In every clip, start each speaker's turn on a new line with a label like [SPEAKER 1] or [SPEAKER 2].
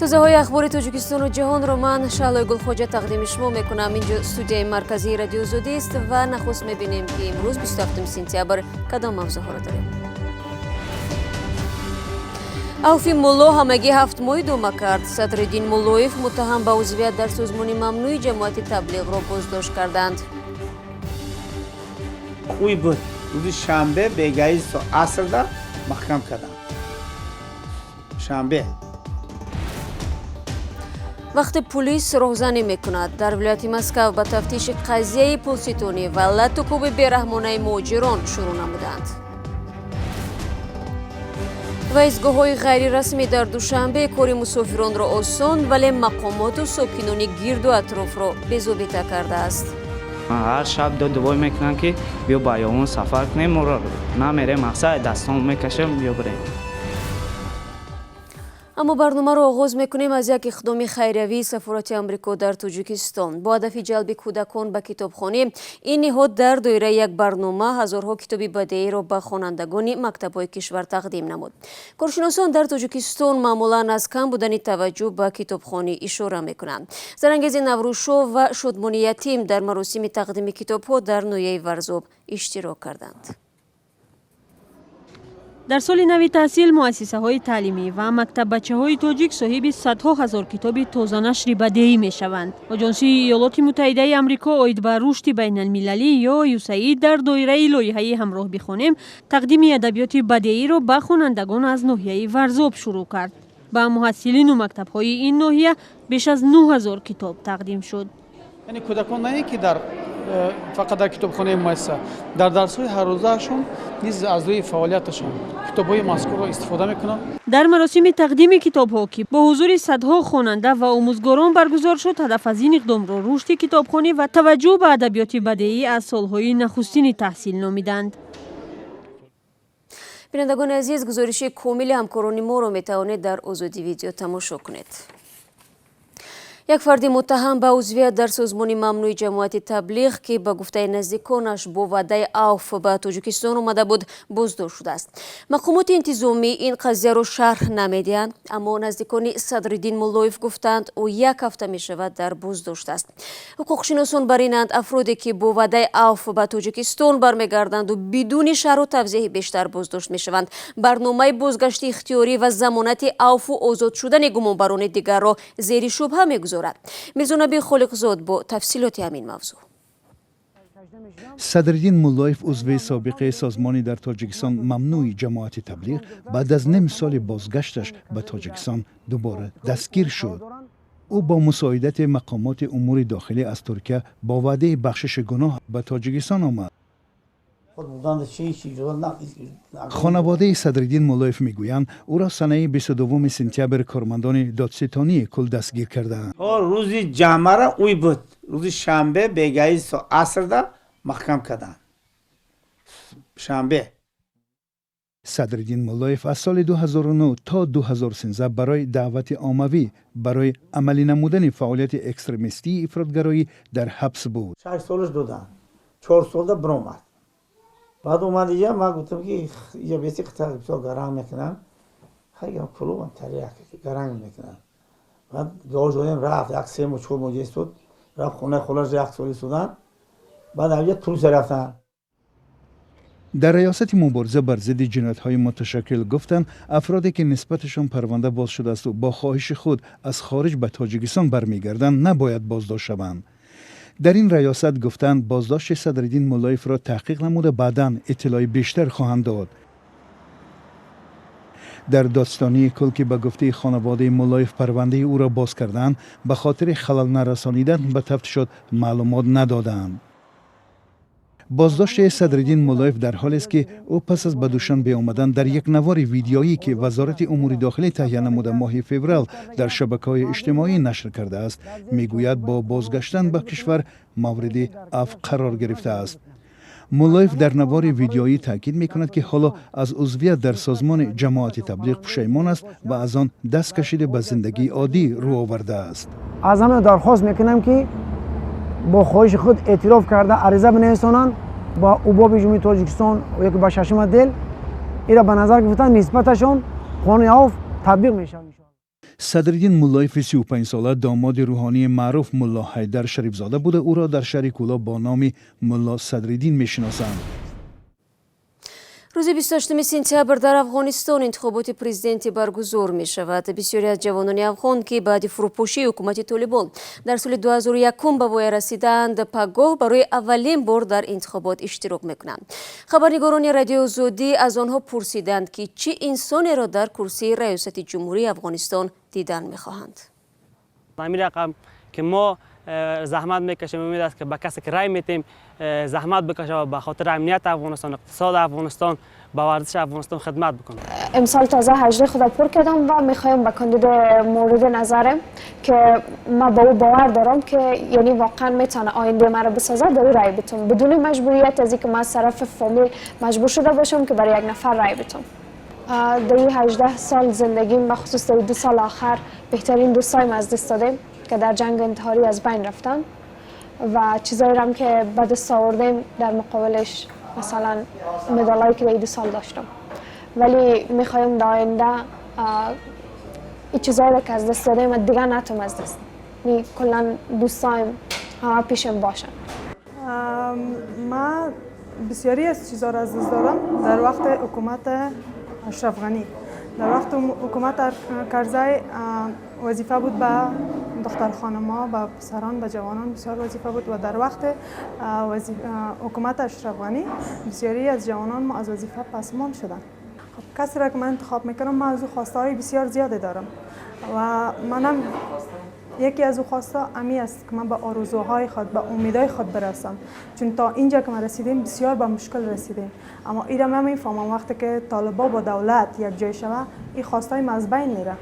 [SPEAKER 1] Тозаҳои ахбори Тоҷикистону ҷаҳонро ман, Шаҳлои Гулхоҷа, тақдими шумо мекунам. Инҷо студияи марказии Радиои Озодист ва нахуст мебинем, ки имрӯз, 27 сентябр, кадом мавзӯъҳоро дорем. Авфи мулло ҳамагӣ 7 моҳ идома кард. Садриддин Муллоев, муттаҳам ба узвият дар созмони мамнӯи Ҷамоати Таблиғро боздошт карданд.
[SPEAKER 2] Уй буд, рӯзи шанбе бегаи асрда маҳкам кардам, шанбе.
[SPEAKER 1] Вақте пулис роҳзанӣ мекунад, дар вилояти Москав ба тафтиши қазияи пулситонӣ ва латукуби бераҳмонаи муҳоҷирон шурӯъ намуданд. Ва истгоҳҳои ғайрирасмӣ дар Душанбе кори мусофиронро осон, вале мақомоту сокинони гирду атрофро безобита кардааст.
[SPEAKER 3] Ҳар шаб додувой мекунанд, ки биё, ба ёвон сафар кунем. Моро намерем, мақсад дастон мекашем, биё бирем.
[SPEAKER 1] Аммо барномаро оғоз мекунем аз як иқдоми хайриявии сафорати Амрико дар Тоҷикистон. Бо ҳадафи ҷалби кӯдакон ба китобхонӣ, ин ниҳод дар доираи як барнома ҳазорҳо китоби бадеиро ба хонандагони мактабҳои кишвар тақдим намуд. Коршиносон дар Тоҷикистон маъмулан аз кам будани таваҷҷӯҳ ба китобхонӣ ишора мекунанд. Зарангези Наврӯзшо ва Шодмони Ятим дар маросими тақдими китобҳо дар ноҳияи Варзоб иштирок карданд.
[SPEAKER 4] Дар соли нави таҳсил муассисаҳои таълимӣ ва мактаббачаҳои тоҷик соҳиби садҳо ҳазор китоби тозанашри бадеӣ мешаванд. Оҷонсии Иёлоти Муттаҳидаи Амрико оид ба рушди байналмилалӣ ё ЮСАИД дар доираи лоиҳаи «Ҳамроҳ бихонем» тақдими адабиёти бадеиро ба хонандагон аз ноҳияи Варзоб шурӯъ кард. Ба муҳассилину мактабҳои ин ноҳия беш аз 9000 китоб тақдим шуд.
[SPEAKER 5] Яъне кӯдакон на ин ки дар фақат дар китобхонаи муассиса, дар дарсҳои ҳаррӯзаашон низ аз рӯи фаъолияташон китобҳои мазкурро истифода мекунанд.
[SPEAKER 4] Дар маросими тақдими китобҳо, ки бо ҳузури садҳо хонанда ва омӯзгорон баргузор шуд, ҳадаф аз ин иқдомро рушди китобхонӣ ва таваҷҷӯҳ ба адабиёти бадеӣ аз солҳои нахустини таҳсил номиданд.
[SPEAKER 1] Бинандагони азиз, гузориши комили ҳамкорони моро метавонед дар Озодӣ Видео тамошо кунед. Як фарди муттаҳам ба узвият дар созмони мамнӯи Ҷамоати Таблиғ, ки ба гуфтаи наздиконаш бо ваъдаи авф ба Тоҷикистон омада буд, боздошт шудааст. Мақомоти интизомӣ ин қазияро шарҳ намедиҳанд, аммо наздикони Садриддин Муллоев гуфтанд, ӯ як ҳафта мешавад дар боздошт аст. Ҳуқуқшиносон бар инанд, афроде ки бо ваъдаи авф ба Тоҷикистон бармегарданду бидуни шарҳу тавзеҳи бештар боздошт мешаванд, барномаи бозгашти ихтиёрӣ ва замонати авфу озод шудани гумонбарони дигарро зери шубҳа мегузорад. Мирзонаби Холиқзод бо тафсилоти ҳамин мавзӯъ.
[SPEAKER 6] Садриддин Муллоев, узви собиқи созмони дар Тоҷикистон мамнӯи Ҷамоати Таблиғ, баъд аз ним соли бозгашташ ба Тоҷикистон дубора дастгир шуд. Ӯ бо мусоидати мақомоти умури дохилӣ аз Туркия бо ваъдаи бахшиши гуноҳ ба Тоҷикистон омад. Хонаводаи Садриддин Муллоев мегӯянд, ӯро санаи 22 сентябр кормандони додситонии кул дастгир кардаанд.
[SPEAKER 2] Рӯзи ҷамъара уй буд, рӯзи шанбе бегаи асрда маҳкам карданд, шанбе.
[SPEAKER 6] Садриддин Муллоев аз соли 2009 то 2013 барои даъвати оммавӣ барои амалӣ намудани фаъолияти экстремистии ифротгароӣ дар ҳабс буд.
[SPEAKER 2] 6 солаш доданд, 4 солда биромад. Баъд омад ия, ман гуфтам, ки ия беси бисёр гаранг мекунам, хайгам клубам тарияк гаранг мекунам. Баъд дуо додем, рафт, як 3 моҳ, 4 моҳ истод, рафт хонаи холаш, як сол истодан, баъд авҷа Турсия рафтан.
[SPEAKER 6] Дар Раёсати мубориза бар зидди ҷиноятҳои муташаккил гуфтанд, афроде ки нисбаташон парванда боз шудаасту бо хоҳиши худ аз хориҷ ба Тоҷикистон бармегарданд, набояд боздошт шаванд. Дар ин раёсат гуфтанд, боздошти Садриддин Муллоевро таҳқиқ намуда, баъдан иттилои бештар хоҳанд дод. Дар додситонии кул, ки ба гуфтаи хонаводаи Муллоев парвандаи ӯро боз карданд, ба хотири халал нарасонидан ба тафтишот маълумот надоданд. Боздошти Садриддин Муллоев дар ҳолест, ки ӯ пас аз ба Душанбе омадан дар як навори видеоӣ, ки Вазорати умури дохилӣ таҳия намуда, моҳи феврал дар шабакаҳои иҷтимоӣ нашр кардааст, мегӯяд, бо бозгаштан ба кишвар мавриди афв қарор гирифтааст. Муллоев дар навори видеоӣ таъкид мекунад, ки ҳоло аз узвият дар созмони Ҷамоати Таблиғ пушаймон аст ва аз он даст кашида, ба зиндагии оддӣ рӯ овардааст.
[SPEAKER 7] Аз ҳама дархост мекунам, ки бо хоҳиши худ эътироф карда, ариза бинависонанд ба УБОПи Ҷумҳурии Тоҷикистон ёки ба шашум отдел. Ира ба назар гирифта, нисбаташон қонуни авф татбиқ мешавад.
[SPEAKER 6] Садриддин Муллоеви 35сола домоди рӯҳонии маъруф Мулло Ҳайдар Шарифзода буда, ӯро дар шаҳри Кӯлоб бо номи Мулло Садриддин мешиносанд.
[SPEAKER 1] Рӯзи 28 сентябр дар Афғонистон интихоботи президентӣ баргузор мешавад. Бисёре аз ҷавонони афғон, ки баъди фурӯпошии ҳукумати Толибон дар соли 2001 ба воя расидаанд, пагоҳ барои аввалин бор дар интихобот иштирок мекунанд. Хабарнигорони Радиои Озодӣ аз онҳо пурсиданд, ки чӣ инсонеро дар курсии раёсати ҷумҳурии Афғонистон дидан мехоҳанд.
[SPEAKER 8] Ҳамин рақам ки мо заҳмат мекашем, умед аст, ки ба касе ки рай метем, заҳмат бикашад ва ба хотир амният Афғонистон, иқтисод Афғонистон, ба варзиш Афғонистон хидмат бикунад.
[SPEAKER 9] امسال تازه 18 خود پر کردم و میخوایم به کاندید مورد نظرم که ما با او باور دارم که یعنی واقعا میتونه آینده مرا بسازه، در رای بتم، بدون مجبوریت از اینکه من از طرف فامیل مجبور شده باشم که برای یک نفر رای بتم. در 18 سال زندگیم، بخصوص در 2 سال آخر، بهترین دوستایم از دست دادیم که در جنگ انتحاری از بین رفتن و چیزایی هم که به دست آوردیم، در مقابلش مثلا مدالایی که در 2 سال داشتم، ولی میخوایم در آینده این چیزایی رو که از دست دادیم دیگه نتم از دست، یعنی کلا دوستایم همه پیشم باشن.
[SPEAKER 10] ما بسیاری از چیزها را از دست دادم در وقت حکومت اشرف غنی. در وقت حکومت کرزی وظیفه بود به دختر خانما، به پسران، به جوانان بسیار وظیفه بود و در وقت حکومت اشرف غنی بسیاری از جوانان ما از وظیفه پسمان شدن. خب، کسی را که من انتخاب میکنم، من از او خواسته های بسیار زیاده دارم و منم یکی از او خواسته امی است که من به آرزوهای خود، به امیدهای خود برسم، چون تا اینجا که ما رسیدیم بسیار به مشکل رسیدیم. اما ایره من میفهمم، وقتی که طالبا با دولت یک جای شوه، این خواستای ما از بین میره.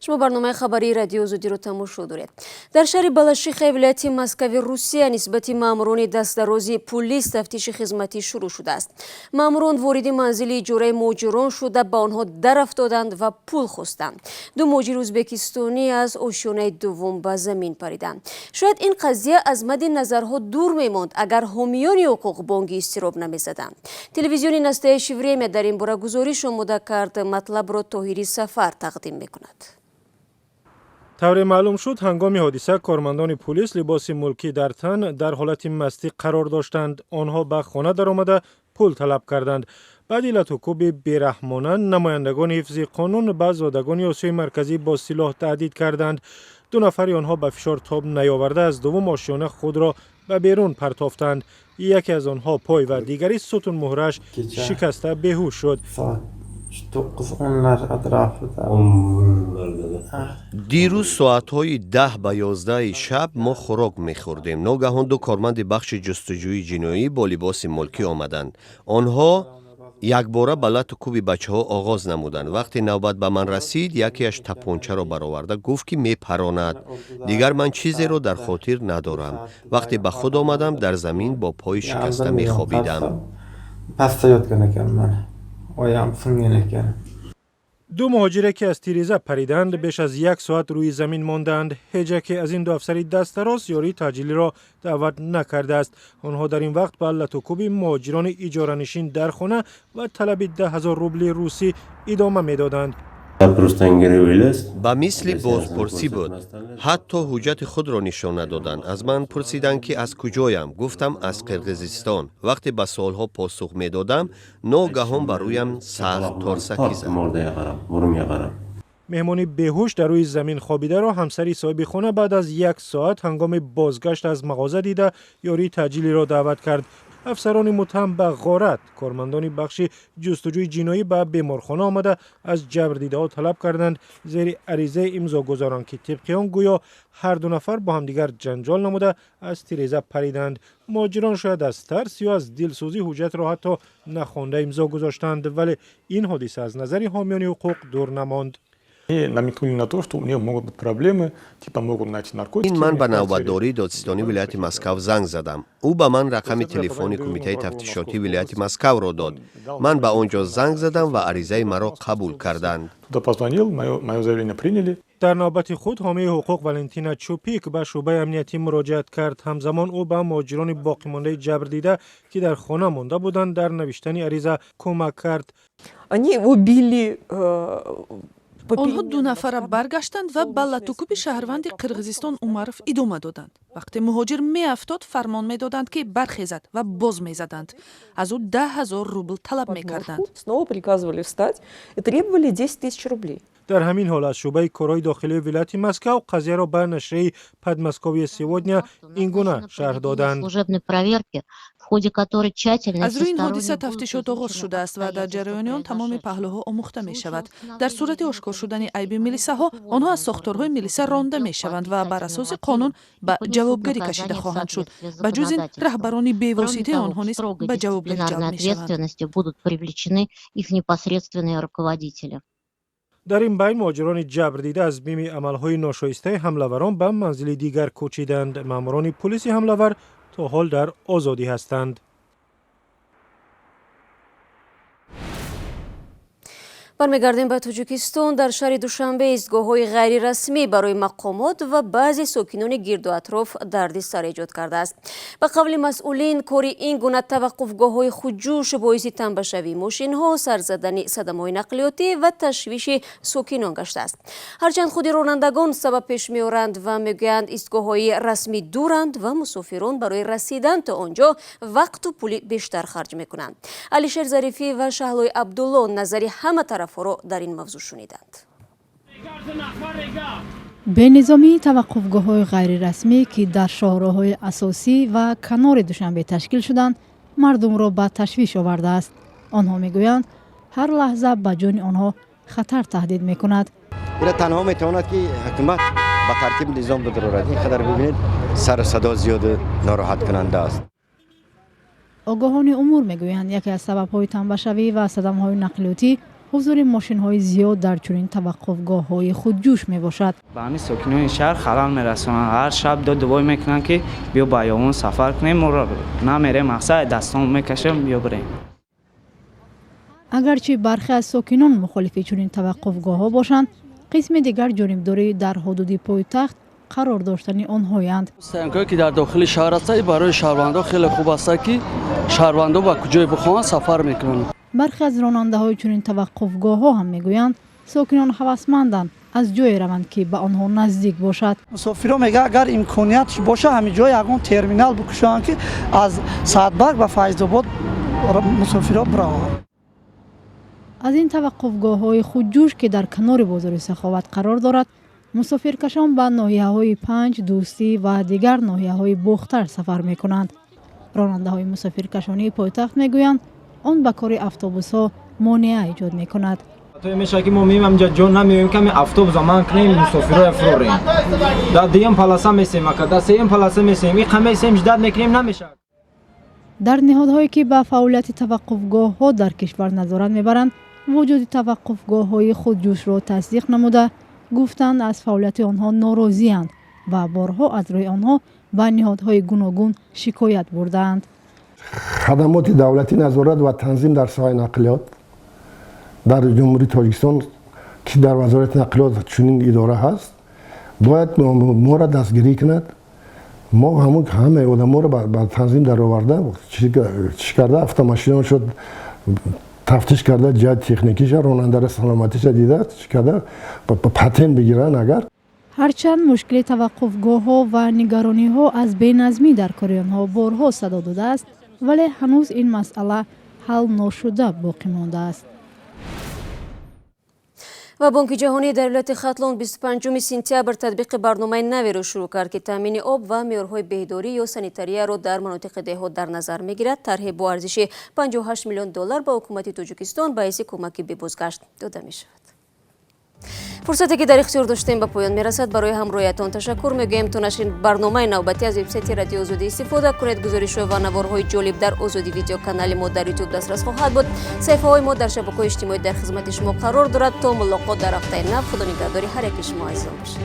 [SPEAKER 1] Шумо барномаи хабарии Радиои Озодиро тамошо доред. Дар шаҳри Балашихаи вилояти Москави Русия нисбати маъмурони дастдарози пулис тафтиши хизматӣ шурӯъ шудааст. Маъмурон вориди манзили иҷораи муҳоҷирон шуда, ба онҳо дарафтоданд ва пул хостанд. Ду муҳоҷири ӯзбекистонӣ аз ошёнаи дуввум ба замин париданд. Шояд ин қазия аз мадди назарҳо дур мемонд, агар ҳомиёни ҳуқуқ бонги изтироб намезаданд. Телевизиони «Настоящее время» дар ин бора гузориш омода кард. Матлабро Тоҳири Сафар тақдим мекунад.
[SPEAKER 11] Тавре маълум шуд, ҳангоми ҳодиса кормандони пулис либоси мулкӣ дар тан дар ҳолати мастӣ қарор доштанд. Онҳо ба хона даромада, пул талаб карданд. Баъди латукӯби бераҳмона намояндагони ҳифзи қонун ба зодагони Осиёи Марказӣ бо силоҳ таҳдид карданд. Ду нафари онҳо ба фишор тоб наёварда, аз дуввум ошёна худро ба берун партофтанд. Яке аз онҳо пой ва дигари сутунмуҳраш шикаста, беҳуш шуд.
[SPEAKER 2] 9-10lar atrofida.
[SPEAKER 12] Дирӯз соатҳои 10 ба 11-и шаб мо хӯрок мехӯрдем. Ногаҳон ду корманди бахши ҷустуҷӯи ҷиноӣ бо либоси мулкӣ омаданд. Онҳо якбора ба лату кӯби бачаҳо оғоз намуданд. Вақте навбат ба ман расид, якеаш тапончаро бароварда гуфт, ки мепаронад. Дигар ман чизеро дар хотир надорам. Вақте ба худ омадам, дар замин бо пои шикаста мехобидам.
[SPEAKER 2] Pastda yotgan ekanman, oyog'im singan ekan.
[SPEAKER 11] Ду муҳоҷире, ки аз тиреза париданд, беш аз як соат рӯи замин мондаанд. Ҳеҷ яке аз ин ду афсари дастдароз ёрии таъҷилиро даъват накардааст. Онҳо дар ин вақт ба латукӯби муҳоҷирони иҷоранишин дар хона ва талаби 10 000 рубли русӣ идома медоданд.
[SPEAKER 12] Ба мисли бозпурсӣ буд. Ҳатто ҳуҷҷати худро нишон надоданд. Аз ман пурсиданд, ки аз куҷоям. Гуфтам, аз Қирғизистон. Вақте ба суолҳо посух медодам, ногаҳон ба рӯям сахт торсакӣ зад.
[SPEAKER 11] Меҳмони беҳуш дар рӯи замин хобидаро ҳамсари соҳиби хона баъд аз як соат ҳангоми бозгашт аз мағоза дида, ёрии таъҷилиро даъват кард. Афсарони муттаҳам ба ғорат, кормандони бахши ҷустуҷӯи ҷиноӣ ба беморхона омада, аз ҷабрдидаҳо талаб карданд, зери аризае имзо гузоранд, ки тибқи он гӯё ҳар ду нафар бо ҳамдигар ҷанҷол намуда, аз тиреза париданд. Муҳоҷирон шояд аз тарс ё аз дилсӯзӣ ҳуҷҷатро ҳатто нахонда имзо гузоштанд, вале ин ҳодиса аз назари ҳомиёни ҳуқуқ дур намонд.
[SPEAKER 13] Намекнули на то, что у них могут быть проблемы, типа могут найти наркотики.
[SPEAKER 12] Ин ман ба навбатдории додситонии вилояти Москав занг задам. Ӯ ба ман рақами телефони Кумитаи тафтишотии вилояти Москавро дод. Ман ба он ҷо занг задам ва аризаи маро қабул карданд.
[SPEAKER 13] Туда позвонил, моё заявление приняли.
[SPEAKER 11] Дар навбати худ ҳомии ҳуқуқ Валентина Чупик ба шӯъбаи амниятӣ муроҷиат кард. Ҳамзамон ӯ ба муҳоҷирони боқимондаи ҷабрдида, ки дар хона монда буданд, дар навиштани ариза кӯмак кард.
[SPEAKER 14] Они убили
[SPEAKER 15] Онҳо ду нафара баргаштанд ва ба латукӯби шаҳрванди Қирғизистон Умаров идома доданд. Вақте муҳоҷир меафтод, фармон медоданд, ки бархезад, ва боз мезаданд. Аз ӯ 10 000 рубл талаб мекарданд.
[SPEAKER 14] Снова приказывали встать и требовали 10 тысяч рублей.
[SPEAKER 11] Дар ҳамин ҳол аз шӯъбаи корҳои дохилии вилояти Москав қазияро ба нашрияи «Подмосковье сегодня» ин гуна шарҳ доданд.
[SPEAKER 15] Аз рӯи ин ҳодиса тафтишот оғоз шудааст ва дар ҷараёни он тамоми паҳлӯҳо омӯхта мешавад. Дар сурати ошкор шудани айби милисаҳо, онҳо аз сохторҳои милиса ронда мешаванд ва бар асоси қонун ба ҷавобгарӣ кашида хоҳанд шуд. Ба ҷуз ин, раҳбарони бевоситаи онҳо низ ба ҷавобгарӣ ҷалб мешаванд.
[SPEAKER 11] Дар ин байн муҳоҷирони ҷабрдида аз бими амалҳои ношоистаи ҳамлаварон ба манзили дигар кӯчиданд. Маъмурони пулиси ҳамлавар то ҳол дар озодӣ ҳастанд.
[SPEAKER 1] Бармегардем ба Тоҷикистон. Дар шаҳри Душанбе истгоҳҳои ғайрирасмӣ барои мақомот ва баъзе сокинони гирду атроф дарди сар эҷод кардааст. Ба қавли масъулин, кори ин гуна таваққуфгоҳҳои хуҷӯш боиси танбашавии мошинҳо, сар задани садамаҳои нақлиётӣ ва ташвиши сокинон гаштааст. Ҳарчанд худи ронандагон сабаб пеш меоранд ва мегӯянд, истгоҳҳои расмӣ дуранд ва мусофирон барои расидан то он ҷо вақту пули бештар харҷ мекунанд. Алишер Зарифӣ ва Шаҳлои Абдулло назари ҳама тарафҳоро дар ин мавзӯъ шуниданд.
[SPEAKER 16] Бенизомии таваққуфгоҳҳои ғайрирасмӣ, ки дар шоҳроҳҳои асосӣ ва канори Душанбе ташкил шуданд, мардумро ба ташвиш овардааст. Онҳо мегӯянд, ҳар лаҳза ба ҷони онҳо хатар таҳдид мекунад.
[SPEAKER 17] Ира танҳо метавонад, ки ҳукумат ба тартиб низом бидарорад. Ин қадар, бибинед, сару садо зиёду нороҳаткунанда аст.
[SPEAKER 16] Огоҳони умур мегӯянд, яке аз сабабҳои танбашавӣ ва садамаҳои нақлиётӣ ҳузури мошинҳои зиёд дар чунин таваққуфгоҳҳои худҷӯш мебошад.
[SPEAKER 3] Ба ҳамин сокинони шаҳр халал мерасонанд. Ҳар шаб доду вой мекунанд, ки биё ба ҳаёвон сафар кунем. Моро намерем, мақсад дастон мекашем, биё бирем.
[SPEAKER 16] Агарчи бархе аз сокинон мухолифи чунин таваққуфгоҳҳо бошанд, қисми дигар ҷонибдори дар ҳудуди пойтахт қарор доштани онҳоянд.
[SPEAKER 18] Стоянкое, ки дар дохили шаҳр аст, барои шаҳрвандон хеле хуб аст, ки шаҳрвандон ба куҷое бихоҳанд, сафар мекунанд.
[SPEAKER 16] Бархе аз ронандаҳои чунин таваққуфгоҳҳо ҳам мегӯянд, сокинон ҳавасманданд аз ҷое раванд, ки ба онҳо наздик бошад.
[SPEAKER 19] Мусофиро мега, агар имкониятш боша, ҳамин ҷой ягон терминал бикушоянд, ки аз Саатбарг ба Файзобод мусофиро бираванд.
[SPEAKER 16] Аз ин таваққуфгоҳҳои худҷӯш, ки дар канори бозори Саховат қарор дорад, мусофиркашон ба ноҳияҳои Панҷ, Дӯстӣ ва дигар ноҳияҳои Бохтар сафар мекунанд. Ронандаҳои мусофиркашонии пойтахт мегӯянд, он ба кори автобусҳо монеа эҷод мекунад.
[SPEAKER 20] Мешавад, ки мо меем, ҳаминҷа ҷо намеоем, каме автобуса манъ кунем, мусофироя фурорем. Дар дуюм полоса месем, ака, дар сеюм полоса месем, иқа месем, ждать мекунем, намешавад.
[SPEAKER 16] Дар ниҳодҳое, ки ба фаъолияти таваққуфгоҳҳо дар кишвар назорат мебаранд, вуҷуди таваққуфгоҳҳои худҷӯшро тасдиқ намуда, гуфтанд, аз фаъолияти онҳо норозианд ва борҳо аз рӯи онҳо ба ниҳодҳои гуногун шикоят бурдаанд.
[SPEAKER 21] Хадамоти давлатӣ назорат ва танзим дар соҳаи нақлиёт дар Ҷумҳурии Тоҷикистон, ки дар Вазорати нақлиёт чунин идора ҳаст, бояд моро дастгирӣ кунад. Мо ҳамун ҳамаи одаморо ба танзим дароварда, чӣ карда, автомошинао шуд, тафтиш карда, ҷиҳати техникиша, ронандара саломатиша дида, чӣ карда, патент бигиранд агар.
[SPEAKER 16] Ҳарчанд мушкили таваққуфгоҳҳо ва нигарониҳо аз беназмӣ дар кори онҳо борҳо садо додааст, вале ҳанӯз ин масъала ҳал ношуда боқӣ мондааст.
[SPEAKER 1] Ва Бонки ҷаҳонӣ дар вилояти Хатлон 25 сентябр татбиқи барномаи наверо шурӯъ кард, ки таъмини об ва меъёрҳои беҳдорӣ ё санитарияро дар манотиқи деҳот дар назар мегирад. Тарҳе бо арзиши 58 миллион доллар ба ҳукумати Тоҷикистон ба ҳайси кӯмаки бебозгашт дода мешавад. Фурсате, ки дар ихтиёр доштем, ба поён мерасад. Барои ҳамроҳиятон ташаккур мегӯем. То нашри барномаи навбатӣ аз вебсайти Радиои Озодӣ истифода кунед. Гузоришҳо ва наворҳои ҷолиб дар Озодӣ Видео, канали мо дар Ютуб, дастрас хоҳад буд. Саҳифаҳои мо дар шабакаҳои иҷтимоӣ дар хизмати шумо қарор дорад. То мулоқот дар ҳафтаи нав, худо нигаҳдори ҳар яки шумо азизон бошад.